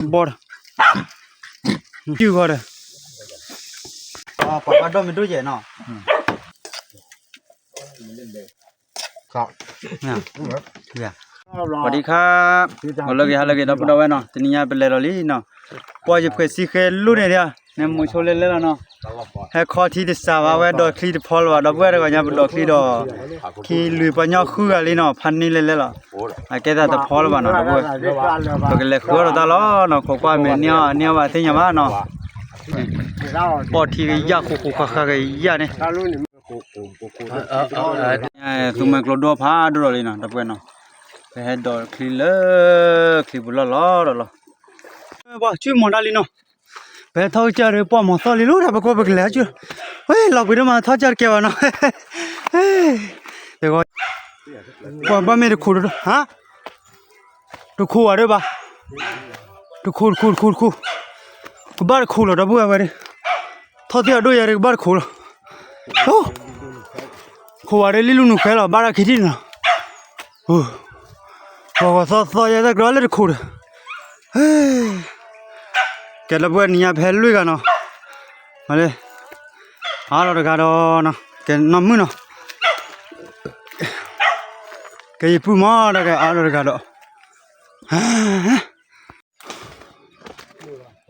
ဘီၣ်ဒီး ယုၢ်ဃီဒီး ပှၤဘၣ်ဒီမ့ၢ်ဒိၣ်ယဲၢ်နီၤ สวัสดีครับ ဂီၤလၢဂ့ၤ ဟါလၢဂ့ၤ ဒီပုၢ်ဒီဝဲၢ်နီၤ တနံၤညါပလဲၤလီၤလံနီၤ ပှၤယဖှဲးစံဃဲလိၣ်န့ၣ်ဒၣ် နဲမူဆိလဲၤလဲၤလီၤနီၤ ဟဲခီထံတစှၤဘၣ် ဝဲဒိးချံတဖီလၢၤဘၣ် ဒီပုၢ်ဝဲၢ်တဂၤညါ ပဒိးချံဒီး ခံလွံၢ်ပှၤညီဃုဂၤလံနီၤ ဖးန့ၢ်လဲၤလဲၤလီၤ အကဲသးတဖီလၢၤဘၣ်နီၤ ဒီပုၢ်ဝဲၢ် ပကလဲၤဃုအီၣ်ဒီးတၢ်လီၤနီၤ ခိးကွၢ်မဲာ်န့ၢ်အီၣ်န့ၢ်အီၣ်ဘၣ်သ့ၣ်ညါဘၣ်နီၤ ပီၢ်ထံကယၢ် ဃူဃူဃာ်ဃာ်ကယၢ်န့ၣ် သုးမဲာ်ကျိၤဒိၣ်ဖးဒိၣ်ဒီးလံနီၤ ဒီပုၢ်ဝဲၢ်နီၤ ပဟဲဒိးချံလၢ ချံပူၤလီၢ်လီၤဒီးလီၤ ပှၤဆူမီၤတၢ်လံနီၤ ပဟဲထီၣ်ကစၢ်ဒီးပှၢ်မီၤသီၣ်လံလီၤ တၢ်ပကိးပကလဲၤဟဲကၠူ ဝဲလီၤကွံာ်ဒိၣ်မးထီၣ်ကစၢ်တကဲဘၣ်နီၤ ပှၤဘၣ်မ့ၢ်တခိးတ ဟါ တခိးဝဲဒၣ်ဘၣ် တခိး တခိး တခိး တခိး ကဘၣ်တခိးလီၤ ဒီပုၢ်ဝဲၢ်ဝဲဒၣ် ထီၣ်သ့ၣ်အဒိၣ်ယဲဒၣ် ကဘၣ်တခိးလီၤ ခိးဝဲဒၣ်လံ လူနုာ်ဃဲလီၤ ဘၣ်တၢ်ခံထံၣ်န့ၣ်လီၤ ဂီၤဂီၤသီသီယဲ တၢ်ကြၢးလၢတခိးဒီး ကဲ ဒီပုၢ်ဝဲၢ် နံၤညါဖဲလွံၢ်ဂၤနီၤ မၤလၢ အါလီၤတဂၤဒီးနီၤ ကဲနီၢ်မုၣ်နီၤ ကဲယပုၢ်မီၤဒီး ကဲအါလီၤတဂၤဒီး ပှၤ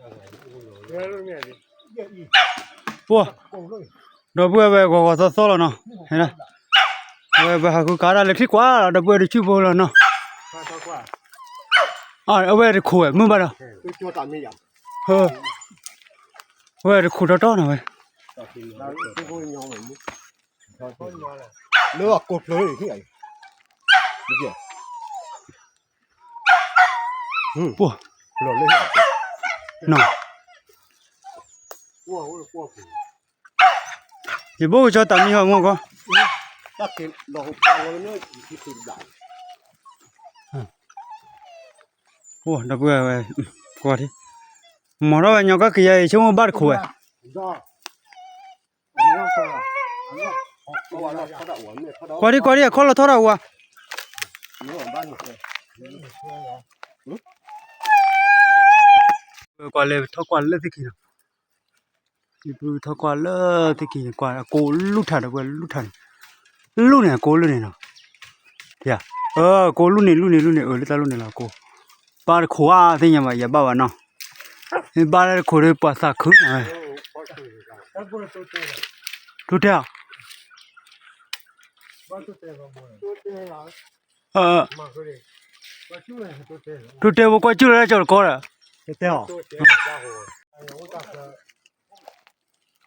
ဒီပုၢ်ဝဲၢ် ဂီၤဂီၤသီသီလီၤနီၤ ဝဲပဟးဃုကါတၢ်လၢ ချံကွၢ်လီၤ ဒီပုၢ်ဝဲၢ် တဆူၣ်ဖိလီၤနီၤ အဝဲတခိးဝဲ မုၢ်ဘၣ်ဒီး အဝဲတခိးတီတီနီၤဝဲ လၢအကိးဖျိ ပှၤ နီၤ ယဘိကဆီတၢ်မံဟီမီၢ်ကီ အိၣ်ဒီပုၢ်ဝဲၢ် ကွၢ်ထံ မီၤထီၣ်ဝဲညီကီၢ်ကယဲၢ် ဆိကမိၣ်ဘၣ်တခိးဝဲ ကွၢ်ဒံကွၢ်ဒံ အခီၣ်လီၤထီၣ်တၢ်ဝါ ကွၢ်လၢထီၣ်ကွၢ်လၢသ့ၣ်ခံနီၤ ထီၣ်ကွၢ်လၢသ့ၣ်ခံ ကွၢ်အကိးလူၢ်ထါဒီး ဝဲလူၢ်ထါန့ၣ် လူၢ်န့ၣ် အကိးလူၢ်န့ၣ်နီၤ အကိးလူၢ်န့ၣ် လူၢ်န့ၣ် လူၢ်န့ၣ် အၢ လၢတၢ်လူၢ်န့ၣ်လီၤ အကိး ဘၣ်တခိးဧါ သ့ၣ်ညါဘၣ် ယဘၣ်ဘၣ်နီၤ မ့ၢ်ဘၣ်လၢတခိးဒီး ပှၤသးခုနီၤဝဲ တိတဲဧါ တိတဲဖိကွၢ်ကၠူၣ်လၢကၠီတကီဒီး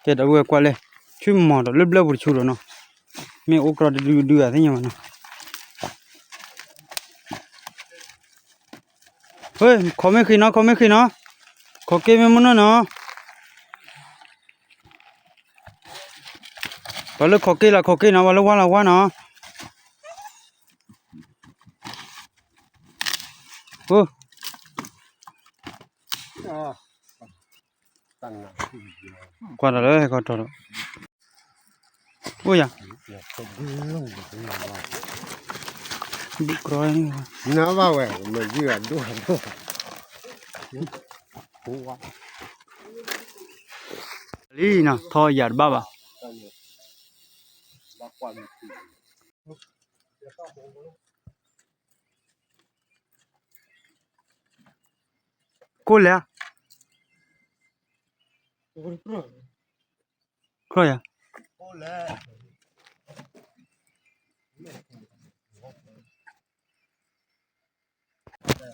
ကဲဒီပုၢ်ဝဲၢ်ကွၢ်လဲၣ် ဆူမီၤဒီးလၢဘျၢပူၤတဆူဒီးနီၤ မ့ၢ်အိၣ်ကြီတဒုဒုဂၤသ့ၣ်ညါဘၣ်နီၤ ခိးမ့ၢ်ဃံနီၤ ခိးမ့ၢ်ဃံနီၤ ခိးက့မ့ၢ်မုၢ်နီၢ်နီၤ ပှၤလၢခိးက့လီၤခိးက့နီၤ ပှၤလၢဝါလီၤဝါနီၤ ကွၢ်တၢ်လၢဟဲခီတီၤဒီး အိၣ်ယၤ ဘုၣ်ကြီ နဘၣ်ဝဲ မ့ၢ်ယုၢ်အဒိၣ်အဒိၣ် လံနီၤ ထီၣ်ယၤတဘၣ်ဘၣ် ကိၣ်လဲၣ် ခီယၤ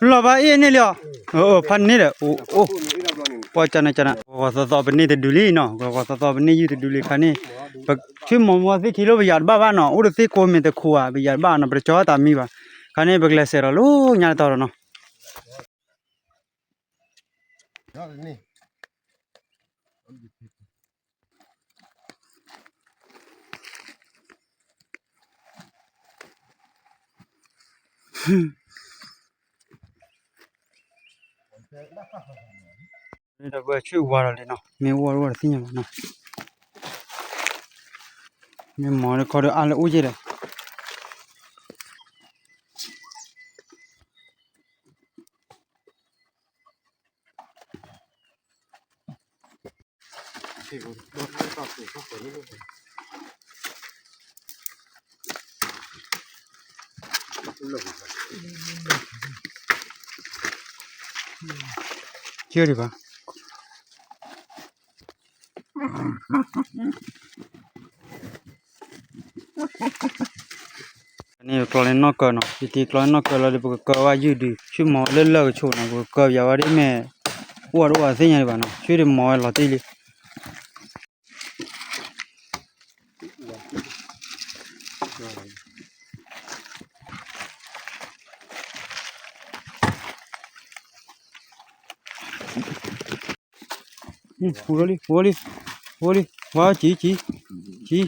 လီၤဘၣ်အ့ၣ်န့ၣ်လံအီၤ ဖးန့ၣ်ဒီး အိၣ် ပှၤကနကန ဂီၤဂီၤသီသီပန့ၢ်တဒုလံနီၤ ဂီၤဂီၤသီသီပန့ၢ်ယုၢ်တဒုလံခါန့ၣ် ပဆ့မိၢ်မီၢ်သ့ၣ်ခံလၢပယၤတဘၣ်ဘၣ်နီၤ အိၣ်တသ့ကိးမ့ၢ်တခိးဧါ ပယၤတဘၣ်နီၤ ပတကၠီတၢ်မံဘၣ် ခါန့ၣ် ပကလဲၤစဲးဒီးလၢညါတတီၤဒီးနီၤ ဒီးပှၤဆူၣ်ဝါဒီးလံနီၤ မ့ၢ်အိၣ်ဝဲတသ့ၣ်ညါဘၣ်နီၤ မ့ၢ်မီၤလၢခီဒီးအါလၢအိၣ်က့ဒီး ပ ကၢဒံးဘၣ်. န့ၣ်ကျီလၢနီၢ်ကၢနီၤ, ယတ့ကျီလၢနီၢ်ကၢလီၤဒီး ပကကၢဝဲယုၢ်ဒုး ဆူမီၤဝဲလၢလၢၢ်ကဆိးနီၤ, ပကကၢပယၤဝဲဒ်မ့ၢ် အိၣ်ဝဲတအိၣ်ဝဲသ့ၣ်ညါဒံးဘၣ်နီၤ, ဆူဒီးမီၤဝဲလီၤတံၢ်လံ. ဟူလီၤလံ ဟူလီၤလံ ဟူလီၤလံ, ဝါကံကံ ကံ, အိၣ်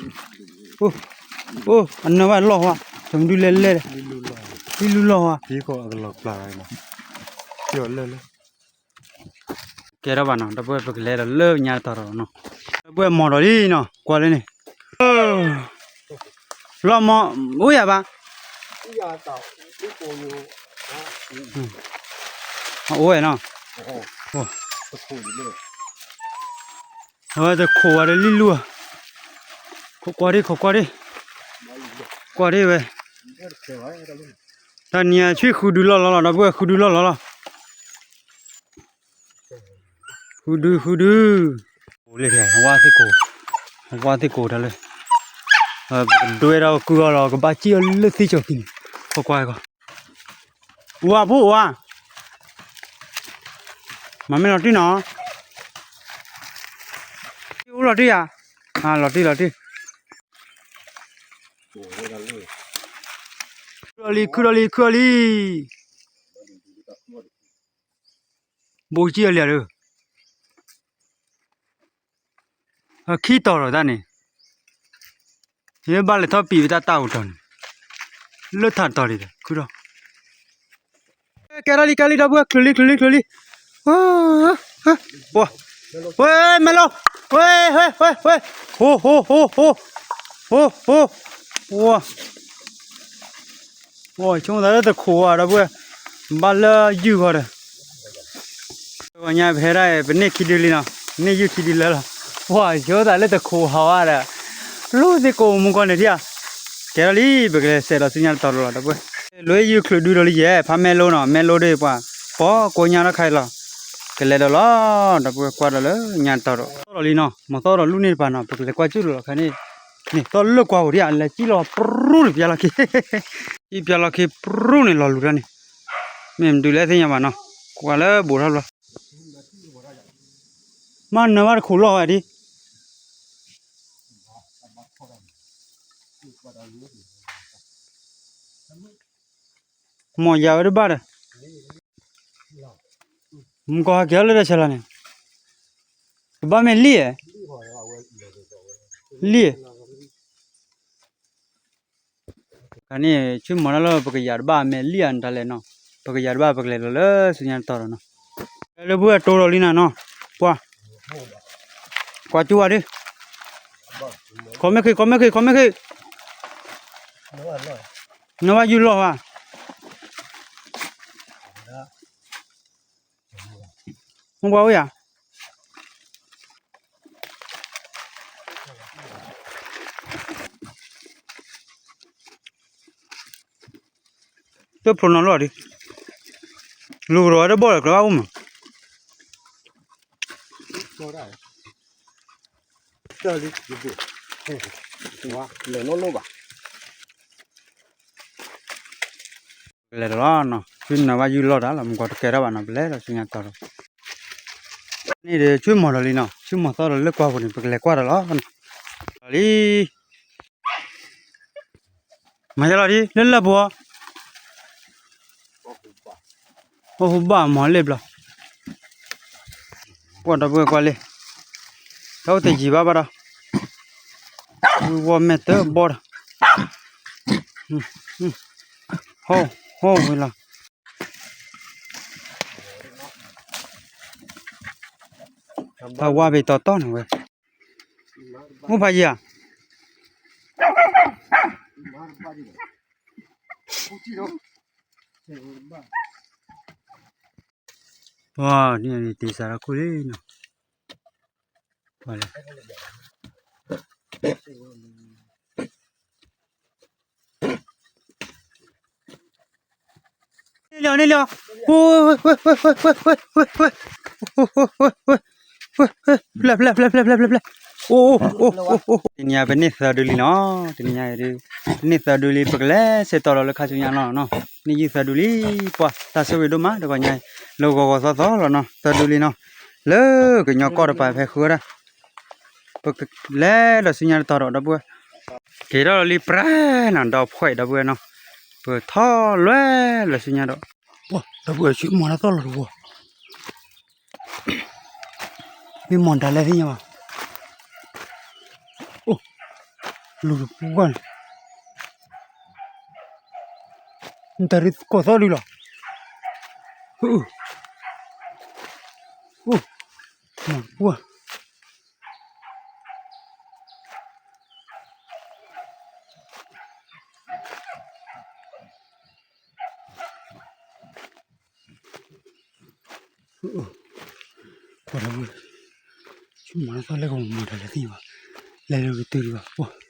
အိၣ် အနၢဘၣ်လီၢ်ဝါ, တမဒုလဲၣ်လဲၣ်, လံလူလီၢ်ဝါ, ကဲထီၣ်ဘၣ်နီၤ, ဒီပုၢ်ဝဲၢ်ပကလဲၤဒီးလၢညါတတီၤဒီးနီၤ, ဒီပုၢ်ဝဲၢ်မီၤဒီးလံနီၤ, ကွၢ်လၢန့ၣ် လီၤမီၤ အိၣ်ယၤဘၣ်, အိၣ်ဝဲနီၤ, အဝဲတခိးဝဲဒီးလံလူၢ်ဧါ, ခိးကွၢ်ဒံး ခိးကွၢ်ဒံး, ကွၢ်ဒံးဝဲ, တနံၤအံၤဆံဃုဒုလီၢ်လီၤလီၤ ဒီပုၢ်ဝဲၢ် ဃုဒုလီၢ်လီၤလီၤ. ဃုဒု ဃုဒု, အိၣ်လၢ ဝါသ့ၣ်ကိး, ဝါသ့ၣ်ကိးတၢ်လၢ, ပကဒွဲဒီးကုၢ်အီၤလီၤ ကဘၣ်စံၣ်အီၤလၢသ့ၣ်ကၠီၤသံန့ၣ်, ကွၢ်ကွၢ်ကွၢ်, အိၣ်ဝါဖိအိၣ်ဝါ, မၤမ့ၢ်လီၤတံၢ်နီၤ, အိၣ်လီၤတံၢ်ဧါ, လီၤတံၢ်လီၤတံၢ်, ခုလီၤလံ ခုလီၤလံ ခုလီၤလံ, ဘိးကစံၣ်အီၤလံဧါဒီး အခံတီၤဒီးတၢ်န့ၣ်, ယဘၣ်လဲၤထီၣ်ပံာ်ဝဲတၢ်တၢ်အိၣ်တီၤန့ၣ်, လၢထးတီၤဒံးဒီး ခုထီၣ်, ကဲထီၣ်လံကဲလံဒီပုၢ်ဝဲၢ် ချုးလံချုးလံချုးလံ, ဝဲမဲလိ, ဝဲဝဲဝဲဝဲ, ဟိဟိဟိဟိ, ဟိဟိ, ဝဲ ဝဲဆိကမိၣ်သးလၢတခိးဧါ ဒီပုၢ်ဝဲၢ်, ဘၣ်လၢယုၢ်ဃီဒီး, ပှၤညါပဟဲဒၣ် ပန့ၢ်ခံဒုလံနီၤ, န့ၢ်ယုၢ်ခံဒုလၢလီၤ, ပှၤဆိကမိၣ်သးလၢတခိးဟးဝဲဒီး, လူသ့ၣ်ကိးမူကီၢ်န့ၣ်ထံၣ်ဧါ, ကဲထီၣ်လံ ပကလဲၤစဲးဒီးဆူညါတတီၤလီၤ ဒီပုၢ်ဝဲၢ်, လွဲယုၢ်ချုးဒုဒီးလံယဲၢ် ဖးမဲလိနီၤ, မဲလိဒီးပှၤ, ပိာ်ကိညါထီၣ်ခါအံၤလီၤ, ကလဲၤဒီးလီၤ ဒီပုၢ်ဝဲၢ် ကွၢ်ဒီးလၢညါတတီၤဒီး, သီၣ်ဒီးလံနီၤ, မၤသီၣ်ဒီးလူၢ်န့ၣ်တပၤနီၤ, ပကလဲၤကွၢ်ကၠူၣ်လီၤခါန့ၣ်, န့ၣ်သီၣ်လၢကွၢ်ပူၤဒံးဧါ, လဲၤစံၣ်လီၤပြူၢ်န့ၣ် ပျါလီၤခ့, စံၣ်ပျါလီၤခ့ပြူၢ်န့ၣ် လီၤလူၤတၢ်န့ၣ်, မ့ၢ်မဒုးလဲၣ်သ့ၣ်ညါဘၣ်နီၤ, ကွၢ်လၢဘူးထီၣ်ဘျီ, မ့ၢ်နၢဘၣ်တခိးလီၤဝဲဒံး မ်ယၤဝဲတဘၣ်ဒီး, မုၢ်ကီၢ်ဟဲက့ၤအီၤလၢတၢ်ဆဲးလီၤန့ၣ်, ကဘၣ်မ့ၢ်လံၣ်ဧါ, လံၣ်, တၢ်န့ၣ် ဆူမီၤတၢ်လၢပကယၤတဘၣ်မဲာ်လံၣ်ဧါ နတၢ်လဲၣ်နီၤ, ပကယၤတဘၣ်ပကလဲၤလီၤလၢဆူညါတတီၤဒီးနီၤ, လၢပှၤတိၤဒီးလံနၤနီၤ, ပှၤ, ကွၢ်ကၠူၣ်ဝဲဒၣ်, ခီမ့ၢ်ဃ့ ခီမ့ၢ်ဃ့ ခီမ့ၢ်ဃ့, နဘၣ်ယူၢ်လီၢ်ဝဲ, မ့ၢ်ပှၤဝဲယၤ တဖျိနီၤလီၤဒံး, လူၤကဒီးဝဲတဘီၣ်လၢကျဲဘၣ်အိၣ်မး, လဲၤလီၤလီၤဘၣ်, ကလဲၤဒီးလီၤနီၤ, ဆူနၤဘၣ်ယူၢ်လီၢ်တၢ်လီၤ မုၢ်ကီၢ်တကဲထီၣ်ဘၣ်နီၤ ပလဲၤဒီးဆူညါတီၤဒီး, န့ၣ်ဒီးဆူမီၤဒီးလံနီၤ, ဆူမီၤသီဒီးလၢကွၢ်ပူၤန့ၣ် ပကလဲၤကွၢ်ဒီးလီၤ, လီၤလံ မၤယလီၤဒ် လၢလၢပူၤ, အိၣ်ဟူဘၣ်မီၤလ့ၣ်ဘျီ, ကွၢ်ဒီပုၢ်ဝဲၢ်ကွၢ်လံ, တၢ်အိၣ်တယံၤဘၣ်ဘၣ်ဒီး, ဝံၤဝီမဲာ်တဘီဒီး, ဟီၣ်ဟီၣ်ဝံၤလီၤ, တၢ်ဝါဘ့ၣ်တီတီန့ၣ်ဝဲ, အိၣ်ဖးယံၤဧါ, ပှၤန့ၣ်တ့စးထီၣ်ခိၣ်လံနီၤ, ပှၤလဲၣ် န့ၣ်လီၤ န့ၣ်လီၤ ဖျဲၣ် ဖျဲၣ် ဖျဲၣ် ဖျဲၣ် ဖျဲၣ် ဖျဲၣ် အိၣ် အိၣ် အိၣ် အိၣ် တနံၤညါပန့ၢ်သၢဒုလံနီၤ, တနံၤညါအံၤဒုး ပန့ၢ်သၢဒုလံ ပကလဲၤဆဲးတီၤဒီးလၢခါဆူညါလီၤနီၤ, န့ၢ်ယုၢ်သၢဒုလံ, ပှၤတၢ်ဆိၣ်ဂ့ၤဒိၣ်မး တဂီၤညါအံၤ လၢဂီၤဂီၤသီသီလီၤနီၤ, သၢဒုလံနီၤ, လၢကညီကီၢ်တပၤဖဲဃုဝဲဒၣ် ပကလဲၤဒီးဆူညါတတီၤဒီး ဒီပုၢ်ဝဲၢ် က့ၤထီၣ်လီၤလံ ပြၢနီၤ ဒီးဖှဲး ဒီပုၢ်ဝဲၢ်နီၤ, ပထီၣ်လွဲၢ်လၢဆူညါဒီး ဒီပုၢ်ဝဲၢ်ဆူမၤတၢ်သီၣ်လီၤတဝီ မ့ၢ်မီၢ်တၢ်လဲၣ်သ့ၣ်ညါဘၣ်, အိၣ် လူၤတပူၤကွၢ်န့ၣ် နတၢ်ရ့ကိးသီၣ်ဒုလီၤ, အိၣ် မီၢ်တပူၤကွၢ် ပှၤဒီပုၢ်ဝဲၢ် ဆူမၤတၢ်သီၣ်လဲၣ်ကမီၢ်တၢ်လဲၣ်သ့ၣ်ညါဘၣ်, လဲၤလၢကတုၤဒံးဘၣ်,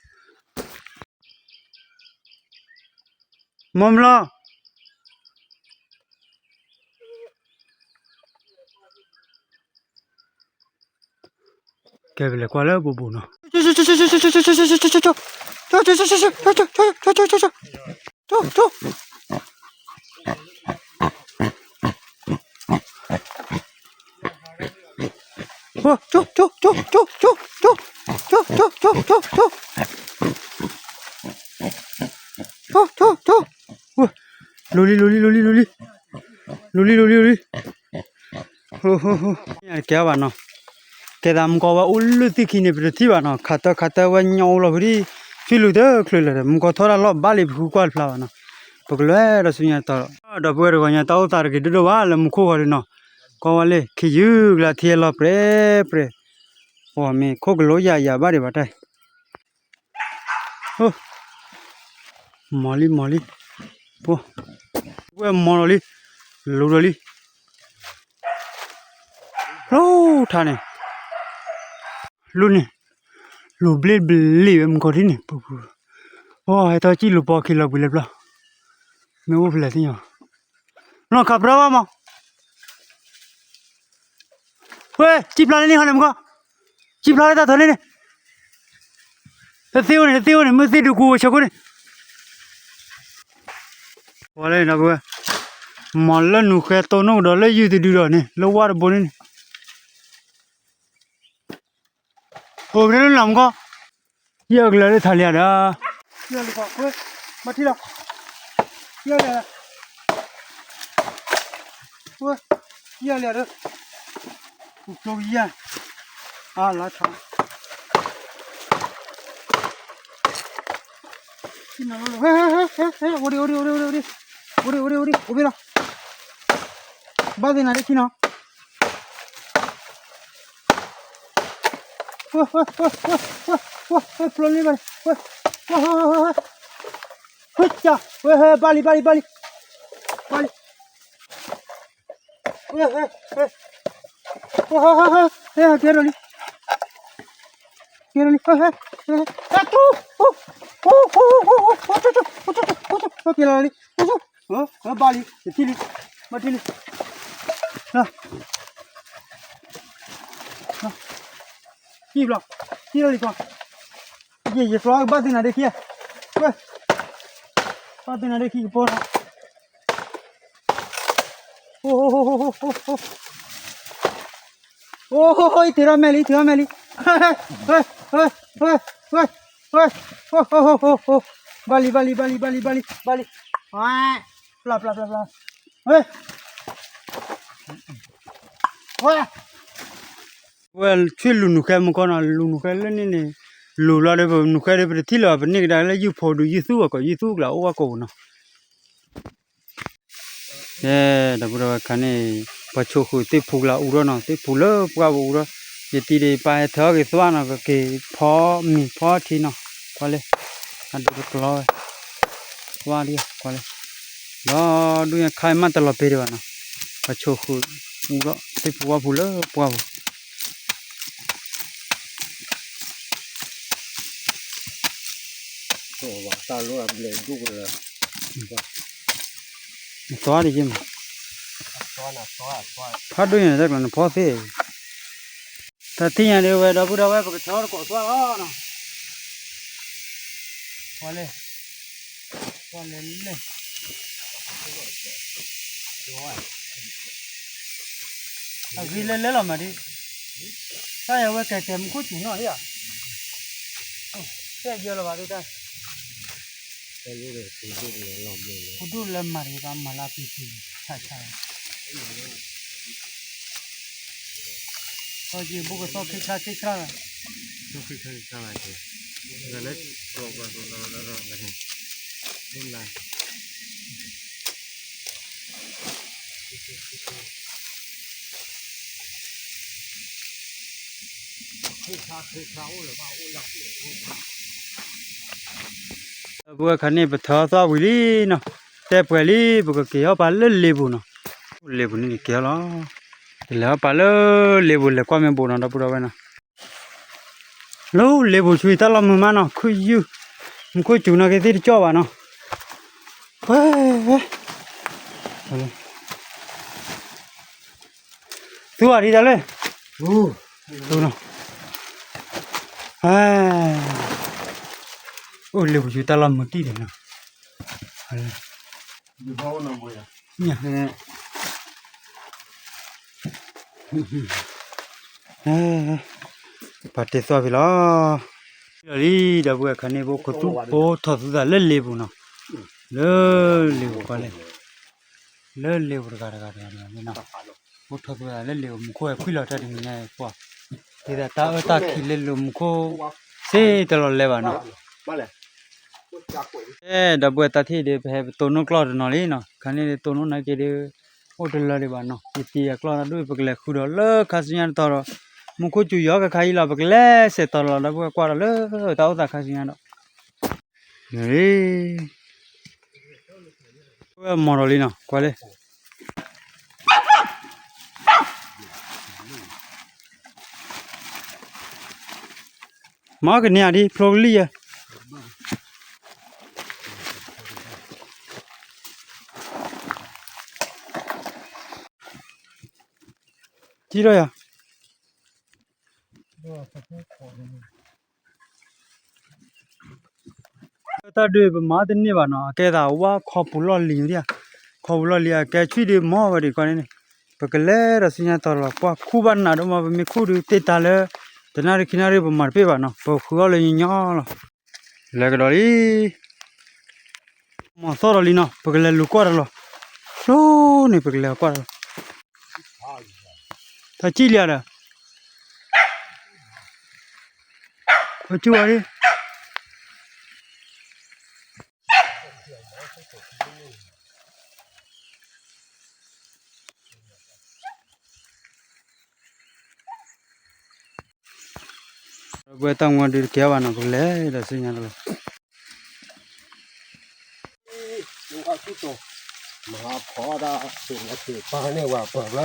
မီၢ်မလီၤ ကဲပလဲၤကွၢ်လၢပူၤပူၤနီၤ, လူၤလံ လူၤလံ လူၤလံ လူၤလံ လူၤလံ လူၤလံ လူၤလံ ကဲဘၣ်နီၤ, ကဲသးမူကီၢ်ဝဲအိၣ်လၢသ့ၣ်ခံန့ၣ် ပတထံၣ်ဘၣ်နီၤ, ခးတၢခးတၢဝဲညီအိၣ်လီၤဖုဒံး, ဖံလူၤတချုးလၢာ်ဒီး မူကီၢ်ထီၣ်တၢ်လီၢ်ဘၣ်လံ ပဃုကွၢ်တဖျါဘၣ်နီၤ, ပကလဲၤဒီးဆူညါတတီၤ, ဒီပုၢ်ဝဲၢ်တဂီၤညါ တၢ်အိၣ်သးတဂ့ၤဒိၣ်ဒိၣ်ဘၣ်လၢမူခိၣ်ဂီၤဒုနီၤ, ကီဝဲလၢခံယုၢ်ကလါထံအလီၢ်ပြဲပြဲ, ပှၤမ့ၢ်ခိၣ်ကလိယၤယၤဘၣ်ဒံးဘၣ်တၢ် မီၤလံ မီၤလံ, ပှၤ ဝဲမီၤလီၤလံ, လူၤဒီးလံ, လူၤထါန့ၣ်, လူၤန့ၣ်, လူၤဘျ့ဘျ့ဝဲမူကီၢ်ဒ်န့ၣ်, ပှၤဟဲထီၣ်စံၣ်လူၤပီခံလီၤပှံၤလၢပျီ, မ့ၢ်အိၣ်ဖဲလဲၣ်သ့ၣ်ညါ, နီၢ်ခးပြၢဘၣ်မး ဝဲ စံၣ်ဖျါလၢန့ၣ်ဟီန့ၣ်မူကီၢ်, စံၣ်ဖျါလၢတၢ်ထီန့ၣ်န့ၣ်, တသ့အိၣ်န့ၣ် တသ့အိၣ်န့ၣ် မ့ၢ်သ့ၣ်ဒုးကူဝဲဆၢခိၣ်န့ၣ်, ပှၤလၢန့ၣ်ဒီပုၢ်ဝဲၢ်, မီၤလၢနူၤဃဲတိၢ်နီၣ်ကဒီးလၢယုၢ်တဒုဒီးန့ၣ် လၢဝါတဘိန့ၣ်န့ၣ်, အိၣ်ကရၢလၢလီၤမူကီၢ်, ယဲၢ်ကလၢာ်လၢထးလံဒီး, ယဲၢ်လံ, မၤထံလီၤ, ယဲၢ်လံ, ယဲၢ်လံဒီး, ပူၤကျိယဲၢ်, အလါထါ, အိၣ်ဒံး အိၣ်ဒံး အိၣ်ဒံး အိၣ်ဒံး အိၣ်ဒံး အိၣ်ဘ့ၣ်လီၤ, ဘၣ်သ့ၣ်နၤဒ့ခံနီၤ ဝဲ ဝဲ ဝဲ ဝဲ ဝဲ ဝဲ ဖျိလံဘၣ်လံ, ဝဲ ဝဲ ဝဲ ဝဲ ဝဲ ဝဲ ဘၣ်လံ ဘၣ်လံ ဘၣ်လံ ဘၣ်လံ, ဝဲ ဝဲ ဝဲ ကဲထီၣ်လံ, ကဲထီၣ်လံ, ဝဲ ဝဲ ဝဲ တူၢ်, ကဲလီၤလံ, ဘၣ်လံ, တထံၣ်လံ, ဘၣ်ထံၣ်လံ, ထံၣ်ဘျီ, ထံၣ်လီၤလံကွၢ်, ယဲၢ်ယဲၢ်ကျီဘၣ်သ့ၣ်နၤဒ့ခံ, ဝဲ, ဘၣ်သ့ၣ်နၤဒ့ခံကပီၤနီၤ, အိၣ် အိၣ် အိၣ် အိၣ် အိၣ် အိၣ် အိၣ် အိၣ် ထံၣ်ထီၣ်မဲာ်လံ ထံၣ်ထီၣ်မဲာ်လံ, ဝဲ ဝဲ ဝဲ ဝဲ ဝဲ ဝဲ ဘၣ်လံ ဘၣ်လံ ဘၣ်လံ ဘၣ်လံ ဘၣ်လံ, ဝဲ ပျၢ် ပျၢ် ပျၢ် ပျၢ်, ဝဲ ဝဲ ဝဲဆ့လူၤနူၤဃဲမူကီၢ်နီၤ, လူၤနူၤဃဲလၢန့ၣ်န့ၣ်, လူၤလီၤဒီးပနူၤဃဲဒီး ပတထံၣ်လၢၤဘၣ် ပန့ၢ်ကဒါလၢယုၢ်ဖိဒုး ယုၢ်သူအီၤကီး ယုၢ်သူကျါအိၣ်ဝဲကိးပူၤနီၤ. ကဲ, ဒီပုၢ်ဒီဝဲၢ်ခါန့ၣ်, ပှၤဆိၣ်ဃုာ်သ့ၣ်ဖူကျါအူထီၣ်နီၤ, သ့ၣ်ဖူလၢပှၢ်ပူၤအူထီၣ်, ယတံၤဒီးပၢ်ဟဲထၢအီၣ်က့ၤသွၣ်နီၤ, ကက့ၤဖီမ့ၤဖီထံနီၤ, ကွၢ်လၢ, အဒိတကျီဝဲ, ကွၢ်လၢ, ကွၢ်လၢ, ဒီးဒုးညါခါမးတလီၤပ့ၤဒံးဘၣ်နီၤ, ပှၤဆိၣ်ဃုာ်အူထီၣ်သ့ၣ်ဖူဝၣ်ဖူလၢပှၢ်ပူၤ တၢ်လိၣ်အဘျဲၣ်ဒိၣ်ကလၢာ်, နသွါဒ်ယမး, ဖးဒိၣ်ညါတၢ်ကျီနဖီသ့ၣ်, တၢ်ထံၣ်ညါဒ်ဝဲဒီပုၢ်ဒီဝဲၢ် ပကထၢတကိးသွါလီၤနီၤ, ကွၢ်လဲၣ်, ကွၢ်လဲၣ်လဲၣ် အဂ့ၤလဲၣ်လဲၣ်လီၤမးဒ်, တၢ်ယဝဲကဲကဲမူခိၣ်စူၤနီၣ်ဧါ, တဲယၢလီၤဘၣ်ဒ်တၢ်, ဖိဒိၣ်လၢမၤတဂ့ၤဘၣ် မၤလၢပျံၤပျံၤ ဆၣ်ဆၣ်, သီက့ၤဘိၣ်ကသီခ့ခါခ့ခါ, သီခ့ခါခ့ခါဘၣ်ကဲ, လၢ ဒီပုၢ်ဝဲၢ်ခါန့ၣ် ပထၢသီဝံၤလံနီၤ, တဲပှဲၤလံ ပကက့ၤအီၣ်ပာ်လၢလ့ပူၤနီၤ, လ့ပူၤန့ၣ်က့ၤအီၣ်လီၤ, ကလဲၤအီၣ်ပာ်လၢလ့ပူၤ လဲၤကွၢ်မ့ၢ်ဘူးနီၤ ဒီပုၢ်ဒီဝဲၢ်နီၤ, လၢလ့ပူၤဆူတၢ်လီၢ်မုာ်မးနီၤ ခုၣ်ယုၢ်, မူခိၣ်စူၤနီၤက့ၤသ့ၣ်တကၠီၣ်ဘၣ်နီၤ, ပှဲၤ သူအီၤဒ်တၢ်လၢ, သူနီၤ, အိၣ်လ့ပူၤဆူတၢ်လီၢ်မုာ်တံၢ်ဒံးနီၤ, ပှၤတ့သွီဖဲလီၤ, လီၤလံ ဒီပုၢ်ဝဲၢ်ခါန့ၣ် ပအိၣ်ခိးသူၣ် ပအိၣ်ထီၣ်သူသးလၢလ့ပူၤနီၤ, လၢလ့ပူၤကွၢ်လဲၣ်, လၢလ့ပူၤတဂၤတဂၤတဂၤတဂၤန့ၣ်နီၤ, ပအိၣ်ထီၣ်သူသးလၢလ့ပူၤ မူခိၣ်ဟဲဖှံလီၤတၢ်တနံၤညါအံၤပှၤ, ဒ်သိးတၢ်အၢတၢ်ခံးလၢလ့ပူၤမူခိၣ် စ့တလီၤလဲၤဘၣ်နီၤ အဲ ဒီပုၢ်ဝဲၢ်တၢ်ထံၣ်ဒ် ပဟဲပတိၢ်နီၣ်ကျီၢ်တနီၤလံနီၤ, ခါန့ၣ်ဒ်တိၢ်နီၣ်နာ်က့ဒ် အိၣ်တလၢဒံးဘၣ်နီၤ, ယတံၤအကျီၢ်တၢ်ဒိၣ် ပကလဲၤဃုဒီးလၢခါဆူညါတတီၤဒီး မူခိၣ်စူၤယီၤကခါအံၤလီၤ ပကလဲၤစဲးတီၤလီၤ ဒီပုၢ်ဝဲၢ်ကွၢ်ဒီးလၢတၢ်အိၣ်သးခါဆူညါဒီး ဝဲမီၤဒီးလံနီၤ ကွၢ်လၢ မၤကန့ၢ်အဒံး ဖျိကလံၢ်ယဲ ထံၣ်ထီၣ်ယၤ တၢ်ဒုးပမၤတန့ၢ်ဘၣ်နီၤ အကဲသးဝါခီပူၤလီၢ်လံၤဧါ ခီပူၤလီၢ်လံၤ အကဲဆွံဒုးမီၤဝဲဒံးကီးန့ၣ် ပကလဲၤဒီးဆူညါတီၤလီၤ ကွၢ်ခူၣ်ဘၣ်နးဒိၣ်မး ပမ့ၢ်ခူၣ်ဒုးတ့ၢ်တၢ်လၢ တနၣ်ရံၣ်ခံနၣ်ရံၣ် ပမၤတပ့ၢ်ဘၣ်နီၤ ပဃုအီၣ်လၢညီညီလီၤ လဲၤကဒီးလံ မီၤသီၣ်ဒီးလံနီၤ ပကလဲၤလူၤကွၢ်တၢ်လီၤ ဆိန့ၣ် ပကလဲၤကွၢ်တၢ်လီၤ တၢ်ကံၣ်လံဧါဒီး ပကံၣ်ဝဲလံ ပဝဲတၢ်မူဒုးတကဲဘၣ်နီၤ ပကလဲၤဒီးဆူညါတလီၤ မၤဖီဒၣ် ပာ်န့ၢ်ဝဲပၢၢ်လၢ ဒီ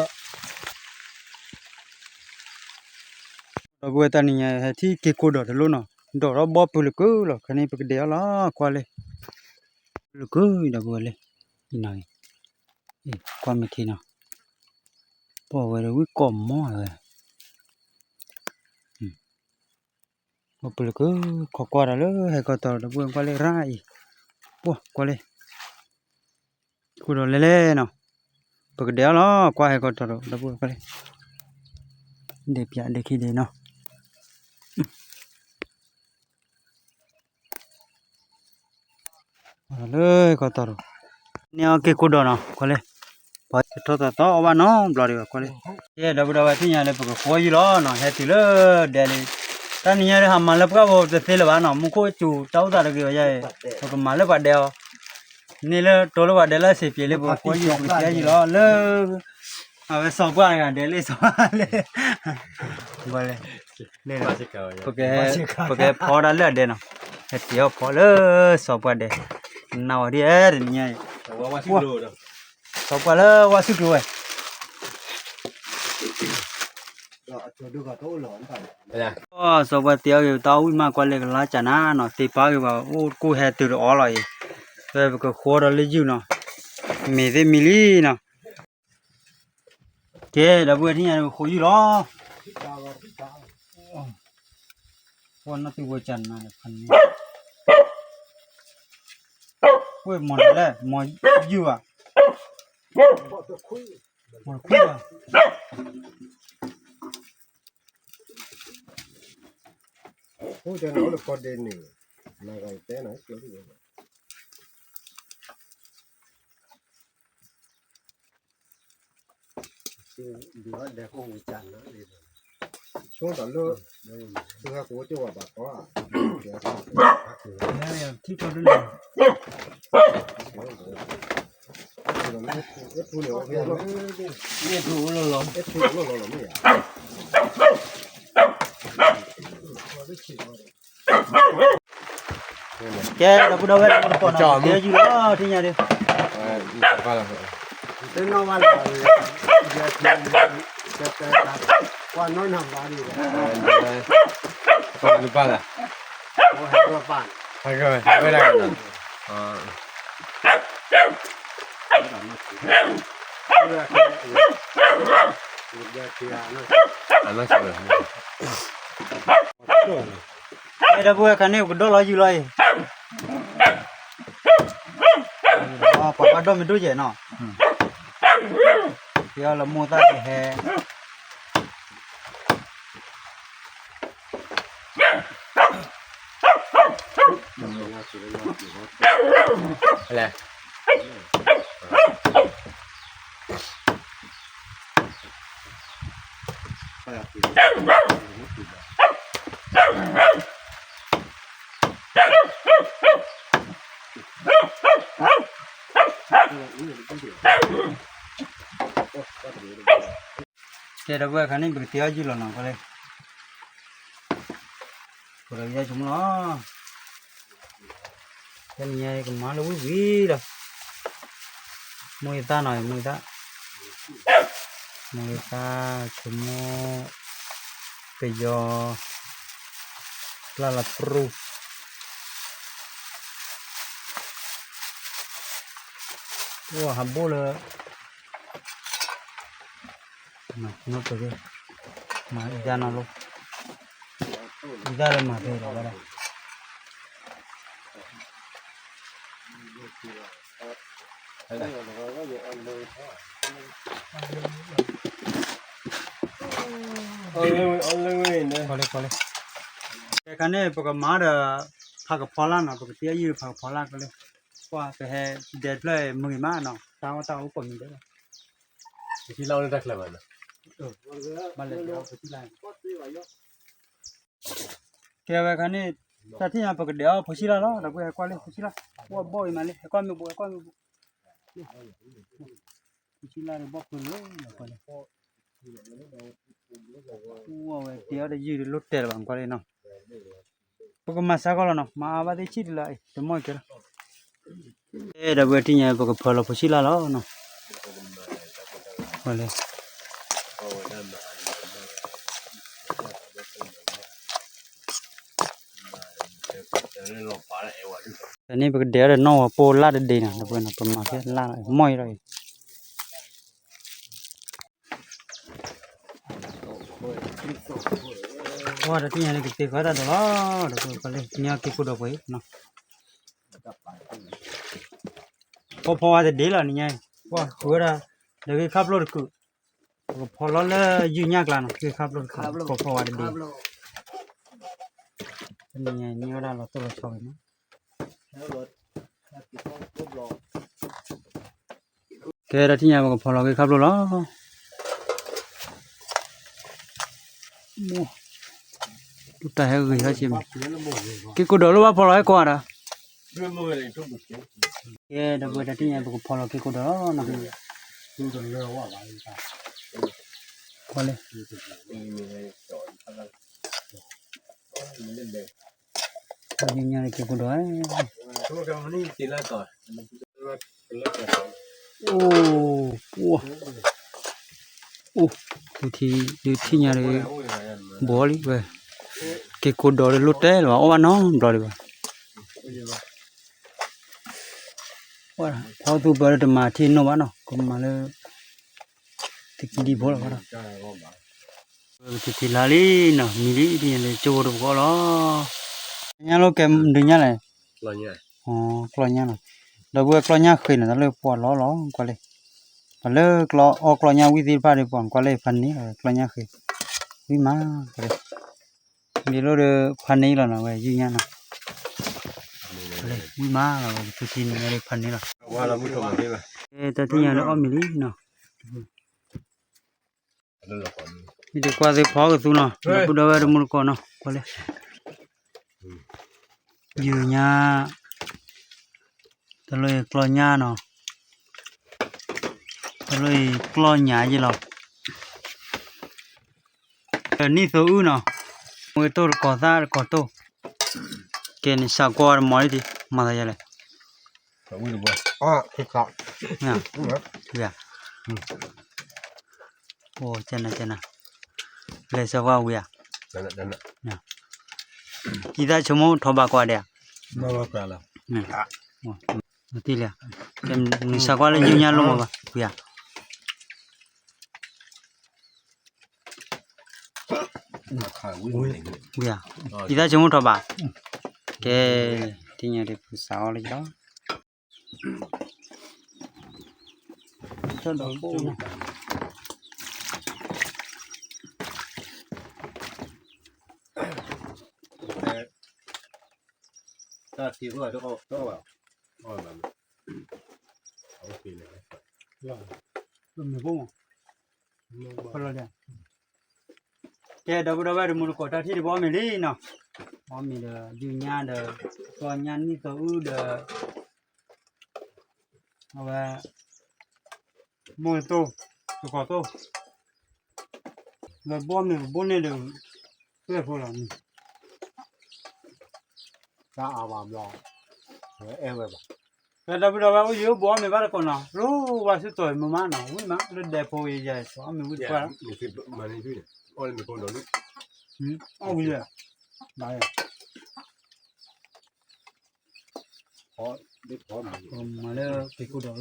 ပုၢ်ဝဲၢ်တနံၤညါ ဟဲထံၣ်က့ၤကိးဒီးတလိၣ်နီၤ ဒီးထီၣ်ဘီပုလၢၤကုလီၤ ခါန့ၣ် ပကဒဲးအီၤလီၤ ကွၢ်လၢ ပုလၢၤကုဒီပုၢ်ဝဲၢ်လၢ အံၤနီၤ ကွၢ်မ့ၢ်ထံနီၤ ပီၢ်ဝဲဒီးဝံၣ်ကိးမီၢ်ဝဲ ဘီပုလၢၤကု ခိးကွၢ်ဒီးလၢဟဲကီၢ်တီၤ ဒီပုၢ်ဝဲၢ်ကွၢ်လၢရၣ်အံၤ ပှၤကွၢ်လၢ ကိးဒီးလဲၤလဲၤနီၤ ပကဒဲးအီၤလီၤ ကွၢ်ဟဲကီၢ်တီၤဒီး ဒီပုၢ်ဝဲၢ်ကွၢ်လၢ ဒဲးပၠးဒဲးခံဒဲးနီၤ လၢကီၢ်တီၤဒီး န့ၢ်အီၤက့ၤကိးဒီးနီၤ ကွၢ်လၢ ပှၤထီၣ်သးသီအီၣ်ဘၣ်နီတဘျီဒံးဘၣ် ကွၢ်လၢ ကဲ ဒီပုၢ်ဒီဝဲၢ်သ့ၣ်ညါလၢပကဃီယုၢ်လီၤနီၤ ဟဲတုၤလၢဒဲးလံ တၢ်နံၤညါလၢဟးမၤလၢပှၢ်ဘိတသ့လၢၤဘၣ်နီၤ မူခိၣ်စူၤတၢ်အိၣ်သးတဂ့ၤဝဲယါအံၤ ပကမၤလၢပှၤဒဲးအီၤ န့ၢ်လၢတိလၢပှၤဒဲးလၢစ့းပျဲၤလၢပကဃီယုၢ်ပကတဲယုၢ်လီၤလၢ အဝဲစီၤပှၢ်တဂၤဒဲးလၢစီၤပှၢ်လၢ ဘၣ်လဲၣ် လၢ ပက ပကဖီဒၣ်လၢအဒဲးနီၤ ဟဲတ့ၢ်အီၣ်ဖီလၢစီၤပှၢ်ဒဲး နဝၤဒ်အဲၣ်တနံၤညါအံၤ စီၤပှၢ်လၢဝါစုကျိၤဝဲ စီၤပှၤသ့အီၣ်ဂ့ၤ တၢ်အီၣ်ဝံၣ်မးကွၢ်လၢကလါကၢ်နၤနီၤ သ့ပာ်ဂ့ၤဘၣ် အိၣ်တကိၢ်ဟဲတုၤတအီလီၤအံၤ, ဝဲပကဃီဒီးလၢယုၢ်နီၤ, မ့ၢ်သ့ၣ်မံၤလံနီၤ, ကဲ ဒီပုၢ်ဝဲၢ်ထံၣ်ညါန့ၣ် ပဃိယုၢ်လီၤ, ပှၤနီၢ်သံဝဲကၢ်နၤန့ၣ် ဖးန့ၣ် ဝဲမီၢ်န့ၣ်လဲၣ် မီၢ်ယုၢ်ဘၣ်, မီၢ်တခွံဘၣ်, အိၣ်တနီၤလၢကီၢ်ဒဲးန့ၣ်, နဂၤတဲနၤ ဆိဒီးလၢ သုဟဲကဝီၤကၠိဝဲဘၣ်ကီး, ထံထီၣ်ဒ်န့ၣ်, အဲၣ်ထူန့ၣ် အဲၣ်ထူအိၣ်လီၤလီၤ, အဲၣ်ထူအိၣ်လီၤလီၤမ့ၢ်ဧါ, ကဲ ဒီပုၢ်ဒီဝဲၢ် တပိာ်နီၤ ကဲယုၢ်လီၤ ထံၣ်ညါဒီး, တနီၤဘၣ်လၢၤဘၣ်, ကွၢ်နီၢ်နၤဘၣ်ဒီး, ပၢ်လၢ်, ဟဲကဝဲဒၣ်, အနီၢ်ဆၢ, အဲ ဒီပုၢ်ဝဲၢ်ခါန့ၣ် ပကဒိၣ်လီၤယုၢ်လီၤအံၤ, ပှၤဘၣ်ဒိၣ်မ့ၢ်ဒိၣ်ယဲၢ်နီၤ, ပယီၤလၢမိၢ်သၣ်ကဟဲ လဲၣ် ကဲ ဒီပုၢ်ဝဲၢ်ခါန့ၣ် ပကတဲအီၣ်ယုၢ်လီၤနီၤ ကွၢ်လၢ ပကယါဆိကမိၣ်လီၤ, တနံၤညါကမၤလၢဝံၣ်ဝံၣ်လီၤ, မိၢ်ယသၣ်နီၤ မိၢ်ယသၣ်, မိၢ်ယသၣ် ဆိကမိၣ်, ပယီၤ, ပျၢ်လီၤပြူၢ်, အိၣ်ဟးဘိၣ်လၢ နီၢ်ပက့, မၤအံသၣ်နီၢ်လိ, အံသၣ်လၢမၤဖဲလီၤဝဲဒၣ်, လၢ ခါန့ၣ် ပကမၤဒီး ဖးကဖီလာ်နီၤ ပကတဲအီၣ်ယုၢ်ဖးကဖီလာ်ကလၢ, ကွၢ် ပဟဲဒဲးတဖျၢၣ်မုာ်ဂ့ၤမးနီၤ တၢ်အီၣ်တၢ်အီအိၣ်ကိးမံၤဒဲးလီၤ, ပထံၣ်လၢ်အိၣ်လၢတၢ်ချၢဘၣ်နီၤ, ဘၣ်လဲၤဒဲးအီၣ်ပထံၣ်လၢ်, ကဲဝဲခါန့ၣ် တၢ်ထံၣ်ညါ ပကဒဲးအီၣ်ဖိဆံးလၢ်လီၤ ဒီပုၢ်ဝဲၢ် ဟဲကွၢ်လၢဖိဆံးလၢ်, အိၣ်ဘီၣ်အံၤမးလၢ ဟဲကွၢ်မ့ၢ်ဘိ ဟဲကွၢ်မ့ၢ်ဘိ, ဖိဆံးလၢ်ဒီးဘီၣ်ဖုလၢ ဝဲတဲအီၣ်တယုၢ်ဒီးလိၣ်တဲာ်လၢၤဘၣ် ကွၢ်လၢနီၤ, ပကမၤစါကီးလီၤနီၤ မၤအါဘၣ်သ့ၣ်ဆံၣ်တလၢ တမီၢ်ကဲလီၤ, အဲ ဒီပုၢ်ဝဲၢ်ထံၣ်ညါ ပကဖၢလီၤဖိဆံးလၢ်လီၤနီၤ, ဝဲလဲၣ် တၢ်န့ၣ် ပကဒဲးအီၤဒီးနီၢ်ဝဲပိၢ်လၢ်တဒ့နီၤ ဒီပုၢ်ဝဲၢ်နီၤ ပမၤဖဲလၢ်လီၤ မီၢ်အံၤဒီးအံၤ ပှၤတသ့ၣ်ညါန့ၣ် ကသ့ဃီတၢ်ဒီးလီၤ ဒီးပှၤလၢန့ၢ်အီၣ်က့ၤခိၣ်ဒီးပှၤအံၤနီၤ, ဖီဖီဝါတဒ့လီၤနံၤညါအံၤ, ပှၤဃုဝဲဒၣ် ဒီးဂ့ၢ်ခၣ်ဖျိၣ်တကုာ်, ပကဖီလီၤလၢယုၢ်ညၣ်ကျါနီၤ ဂ့ၢ်ခၣ်ဖျိၣ်တကုာ် ဖီဖီဝါတဒ့, တနံၤညါန့ၢ်ဝဲဒၣ်လီၤတိၢ်လီၤဆီဂ့ၤနီၤ ကဲ တၢ်ထံၣ်ညါ ပကဖီလီၤဂ့ၢ်ခၣ်ဖျိၣ်လီၤ. တူၢ်တၢ်ဟဲဂ့ၤထီၣ်က့ၤမး, က့ၤကိးဒီးလၢဘၣ်ဖီလီၤဟဲကိးဂၤဒီး, ကဲ ဒီပုၢ်ဝဲၢ် တၢ်ထံၣ်ညါ ပကဖီလီၤက့ၤကိးဒီးလီၤနီၤ, ဖီလၢ ယုၢ်ညါန့ၣ်က့ၤကိးဒီး, အိၣ်, အိၣ်, အိၣ်, သုထံၣ်ဒုးထံၣ်ညါဒီး ဘီလံဝဲ, က့ၤကိးဒီးလၢလိၣ်တဲလၢၤဘၣ် အီၣ်ဘၣ်နီတဘျီဒံးဘၣ်. ဖီသူပၢတမၤထံၣ်နီၣ်ဘၣ်နီၤ ကမၤလၢ တကံဒံဖိလီၤဘၣ်ဒီး ပထံၣ်ထံၣ်လါလံနီၤ မံၤလံ ထံၣ်ညါလၢကၠိဖိတပကီၢ်လီၤ. ညါလီၤကဲဒုးညါလဲၣ်, ကျီညါနီၤ, ဒီပုၢ်ဝဲၢ်ကျီညါဃ့နီၤ တၢ်လၢပှၤလီၤလီၤ ကွၢ်လၢ ပှၤလၢကျီအီၣ်ကျီညါဝံၣ်သ့ၣ်တဖၣ်ဒီး ပှၤကွၢ်လၢဖးန့ၣ်လီၤ ကျီညါဃ့, ဝံၣ်မး ကွၢ်လၢ မ့ၢ်လိၣ်ဒီးဖးန့ၣ်လီၤနီၤ ဝဲယုၢ်ညါနီၤ, ဝံၣ်မးလီၤ ပထံၣ်ထံၣ်န့ၣ်လၢဖးန့ၣ်လီၤ, တၢ်ထံၣ်ညါလၢအီၣ်မ့ၤလံနီၤ မ့ၢ်တကွၢ်သ့ၣ်ဖီကသူနီၤ ဒီပုၢ်ဒီဝဲၢ်တမူတကိးနီၤ ကွၢ်လၢ ယုၢ်ညါ တလိၣ်အံၤကျီညါနီၤ, တလိၣ်အံၤကျီညါယဲလီၤ, နံၣ်သိအုၣ်နီၤ, ဝဲတိၢ်တကိးသၣ်တကိးတိၢ်, ကဲန့ၣ် စးကွၢ်တမီၤလံဒံး မၤသးယဲလဲၣ်, ဝံၤ အိၣ် ကနၤကနၤ, လဲၤစၢၤပှၤဝံၤဧါ, အံသၣ်ဆိကမိၣ်ထီၣ်ဘးကွၢ်ဒဲးဧါ, တံၢ်လံ, နစးကွၢ်လၢယုၢ်ညါလိၣ်မးဘၣ် ဝံၤဧါ ဝံၤဧါ, အံသၣ်ဆိကမိၣ်ထီၣ်ဘး, ကဲ, ထံၣ်ညါဒ်ပကစးအီၣ်လၢယလီၤ, တၢ်ထံၣ်အိၣ်ဘၣ်, ကဲ ဒီပုၢ်ဒီဝဲၢ်တမူတကိး တၢ်ထံၣ်ဒံးပအီၣ်မ့ၤလံနီၤ, အီၣ်မ့ၤဒီး ယုၢ်ညါဒီး ကျီညါနံၣ်သိအုၣ်ဒီး အဝဲ မိၢ်တိၢ် တကိးတိၢ် လၢဘီမ့ၢ်ပဘိၣ်န့ၢ်ဒီး ပျဲၢ်ဖိလီၤ, တၢ်အါဘၣ်ဘျီ အဲၣ်ဝဲဘၣ်, ဒီပုၢ်ဒီဝဲၢ်အိၣ်ယိာ်ဘိးအီၣ်မ့ၤဘၣ်တကိးနီၤ, ရိဝါဆူၣ်တီၤမုာ်မးနီၤ, ဝံၣ်မး လၢဒဲဖိအံၤယဲ အီၣ်မ့ၤဝံၣ်တပှၢ်လီၤ, အီၣ်ဝံၤယဲ, ဘၣ်ယဲ မၤလၢက့ၤကိးဒီးလၢ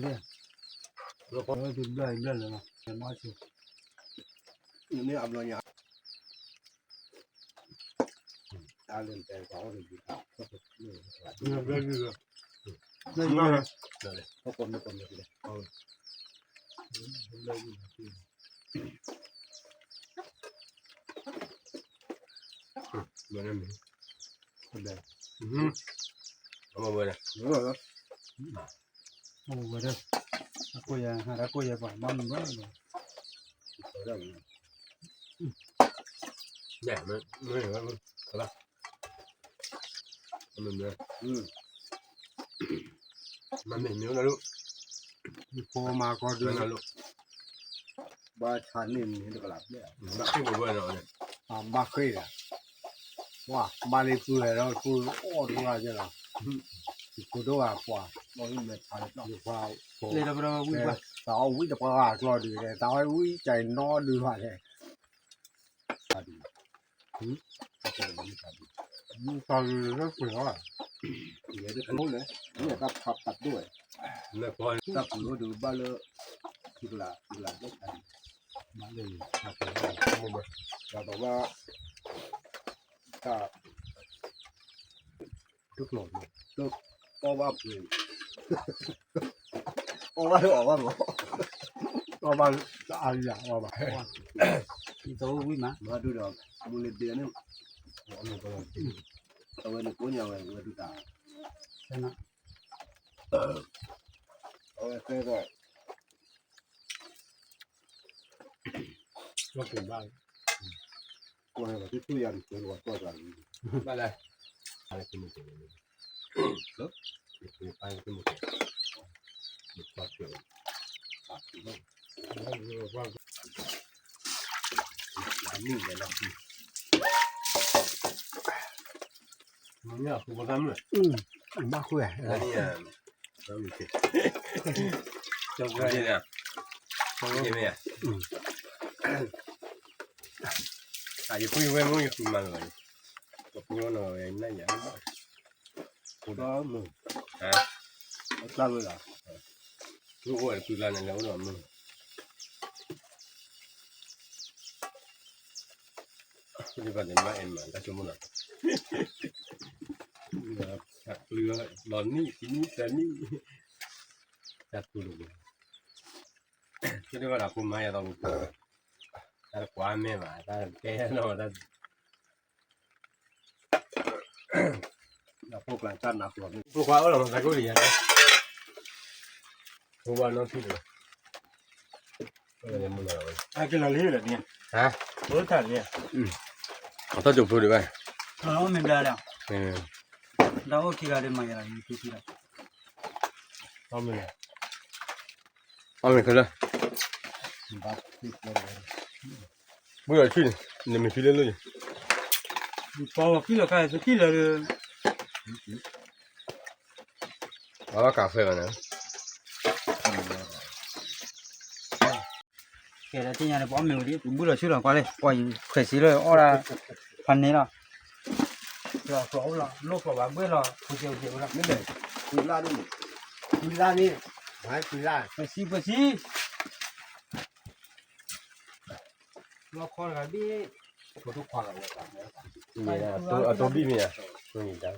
တဘျီဘျီလၢၤလီၤ, မ့ၢ်အဘျီညါ တၢ်လၢတၢ်ကီၢ်အိၣ်တဘျီတၢ် ဝဲဒၣ် အကိၢ်ယဲ ဟးတၢ်ကိၢ်ယဲပှၤဘၣ်မုာ်ဘၣ်လီၤ, မ့ၢ်မ့ၢ် မ့ၢ်မ့ၢ် ဖိမၤကီဒုး ဘၣ်ဆါန့ၢ်မံၤ တကလးဘျဲၣ် ဘၣ်ဃ့ၢ်ဝဲဝဲဒီး ဘၣ်ဃ့ၢ်ဒီး ပှၤဘၣ်လံပုၢ်ဝဲဒီး ပုၢ်အီၣ်တဂၤယဲလီၤ, ကိးဒိၣ်ဂၤပှၤ ပှၤ တၢ်အီၣ်ဝံၣ်တပှၤဂၤကျီဒုးလဲၣ်, တၢ်အီၣ်ဝံၣ်တၢ်အံၤနီဒုးဘၣ်လဲၣ်, တၢ်အံၤလၢပှဲၤလီၤ, ယဲတခါလဲၣ်, ယဲတၢ်ဖးပာ်ဒိၣ်ဝဲ, တၢ်ပူၤဒိၣ်ဒုးဘၣ်လၢ သုကလး သုကလးဘျဲၣ်, ဘၣ်လၢ တၢ်ပူၤဒိၣ်ဘၣ် တၢ် တကျိၤ တ အီၣ်ဘၣ်ပှ့ၤ အီၣ်ဘၣ်လၢအီၣ်ဘၣ်မး အီၣ်ဘၣ်လၢအါယၤအီၣ်ဘၣ် ဒ်သိးဝံၣ်မး မၤဒုဒီး မူလ့ဘ့န့ၣ် အဝဲန့ၣ်ကိးညါဝဲ ဝဲဒုတၢ် အဝဲသဲဒီး ကွၢ်က့ၤဘၣ် ကွၢ်က့ၤဘၣ် တထူၣ်ယၤန့ၣ် ကွၢ်က့ၤဘၣ် ဘၣ်လဲၣ် အါလၢကမူၣ်က့ၤ နံၣ်လဲၣ်နီၤ ဘၣ်ဃု ဘၣ်ဃု ကဲ ကဲ မ့ၢ်ဧါ ကဲ မ့ၢ်ဧါ အ ယပုၢ်ယဝဲၢ်မ့ၢ်ယဃုမၤလၢၤဘၣ်န့ၣ်, ပဖိနီၢ်ဝဲနၢ်ယၤဘၣ်, ဖိဒီးမုၢ်, ဟါ, အကျၢ်ဝဲလီၤ, မ့ၢ်အိၣ်ဝဲတကုလါန့ၣ် လဲၤအိၣ်ဒီးမုၢ်, ဖိဒံးဘၣ်န့ၣ် မ့ၢ်အဲၣ်မး တၢ်ဆိကမိၣ်နီၤ, တၢ်ကျုၢ်လီၤနံၣ် ခံနံၣ် သၢနံၣ်, တၢ်တူၢ်လိာ်ပူၤ, ဖိဒံးဘၣ်ဒီးဖိမါယၤသီပူၤ, တၢ်တကွၢ်မဲာ်ဘၣ် တၢ်ကဲနီၤ တၢ် ဖိခွါအိၣ်လီၤမၤသးကိၣ်လံယၤ, ဖိခွါနီၢ်ထံၣ်တဂၤ, အကလီၤလံလၢာ်န့ၣ်, ဟါ, အိၣ်ထါလံ, အထီၣ်ကၠိဖိဒံးဘၣ်, မ့ၢ်ဘျါလီၤ, ဒီးအိၣ်ခံဂၤဒီးမၤယၤလီၤ ယထံၣ်လီၤ, အီၣ်မ့ၢ်, အီၣ်မ့ၢ်ခဲလၢာ် ဘုဒီးဆံၣ်န့ၣ် နမ့ၢ်ဆံၣ်လၢလၢ်န့ၣ်, ပှၤလီၤကံၣ်လီၤကါ တကံၣ်လၢာ်ဒီး, အဘၣ်ကးဃဲလီၤန့ၣ်, ကဲဒီးသ့ၣ်ညါန့ၣ် ပအီၣ်မ့ၤဝံၤဒ် ပဘုလီၤဆူလီၤကွၢ်လံ ပှၤယံၤခွဲးစံလၢအီၣ်ဒၣ်, ဖးန့ၢ်လီၤ, လီၤကျိးအိၣ်လီၤ လိၣ်ကျိးဘၣ်ဘှဲၣ်လီၤ ပူၤကဲပူၤကဲဝဲလီၤ, ပှၤလၢ်န့ၣ်, ပှၤလၢ်န့ၣ်, ပှၤစံ ပှၤစံ လီခီတဂၤဘ့ၣ်, အတိဘ့ၣ်မ့ၢ်ဧါ,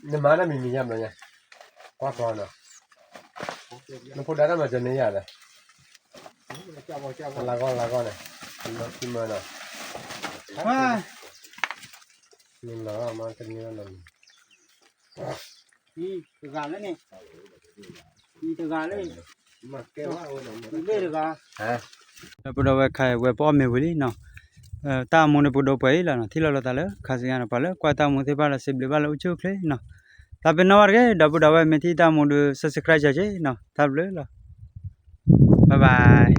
နမၤတၢ်မံၤမံၤညါဘျီညါ, ကွၢ်ကွၢ်နီၤ, နဖိဒါတၢ်မၤစၢၤန့ၢ်ယၤဒီး, လၢဂီၢ်လၢဂီၢ်န့ၣ်, မၤနီၤ, မၤတန့ၢ်ဘၣ်နီၤ, တဂၤလၢန့ၣ်, တဂၤလၢ, တဂၤ, ဒီပုၢ်ဒီဝဲၢ်ခဲအံၤဝဲပအီၣ်မ့ၤဝံၤလံနီၤ, တၢ်အမူန့ၣ်ပကဒိးပှဲၤအံၤလီၤနီၤ, ထံၣ်လိာ်လိာ်သးလၢခါဆူညါနီၤ, ပှၤလၢကွၢ်တၢ်မူသ့ၣ်တဖၣ်လၢစံးဘျုးဘၣ်လၢအိၣ်ဆူၣ်အိၣ်ချ့နီၤ, သးပ့ၤနီၣ်ဘၣ်တက့ၢ်, ဒီပုၢ်ဒီဝဲၢ်မ့ၢ်ထံၣ်တၢ်မူဒီး subscribe ယၤက့နီၤ, တၢ်ဘျုးလီၤ, bye bye.